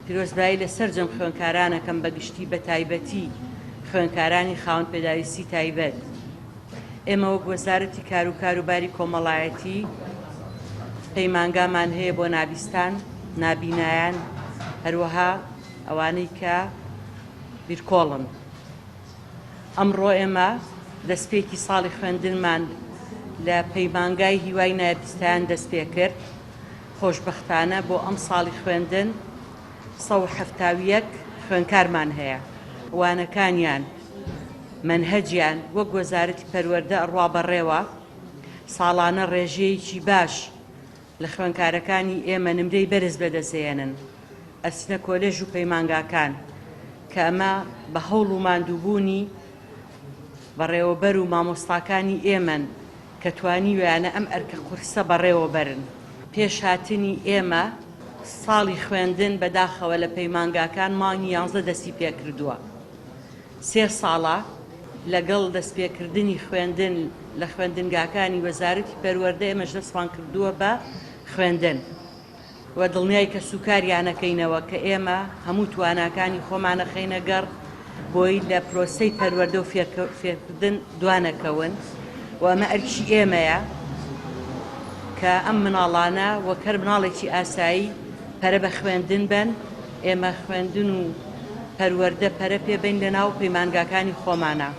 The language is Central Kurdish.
پیرۆزبایی لە سەرجەم خوێنکارانەکەم بە گشتی بە تایبەتی خوێنکارانی خاوەن پێداویستی تایبەت. ئێمە وەک وەزارەتی کار و کاروباری کۆمەڵایەتی پەیمانگامان هەیە بۆ نابیستان، نابینایان، هەروەها ئەوانەی کە بیرکۆڵن. ئەمڕۆ ئێمە دەستپێکی ساڵی خوێندنمان لە پەیمانگای هیوای نابیستان دەستپێکرد. خۆشبەختانە بۆ ئەمساڵی خوێندن 171 خوێندکارمان هەیە. وانەکانیان، مەنهەجیان وەک وەزارەتی پەروەردە ئەڕوا بەڕێوە، ساڵانە ڕێژەیەکی باش لە خوێندکارەکانی ئێمە نمرەی بەرز بەدەستهێنن ئەچنە کۆلێژ و پەیمانگاکان کە ئەمە بە هەوڵ و ماندووبوونی بەڕێوەبەر و مامۆستاکانی ئێمەن کە توانیویانە ئەم ئەرکە قورسە بەڕێوەبەرن. پێش هاتنی ئێمە ساڵی خوێندن بەداخەوە لە پەیمانگاکان مانگی یانزە دەستی پێکردووە. سێ ساڵە لەگەڵ دەستپێکردنی خوێندن لە خوێندنگاکانی وەزارەتی پەروەردە ئێمەش دەستمان کردووە بە خوێندن و دڵنیای کەسوکاریان ئەکەینەوە کە ئێمە هەموو تواناکانی خۆمان ئەخەینە گەڕ بۆی لە پرۆسەی پەروەردە و فێرکردن دوانەکەون و ئەمە ئەرکی ئێمەیە کە ئەم مناڵانە وەک هەر مناڵێکی ئاسایی پەرە بە خوێندن بەن. ئێمە خوێندن و پەروەردە پەرە پێ بەین لە ناو پەیمانگاکانی خۆمانا.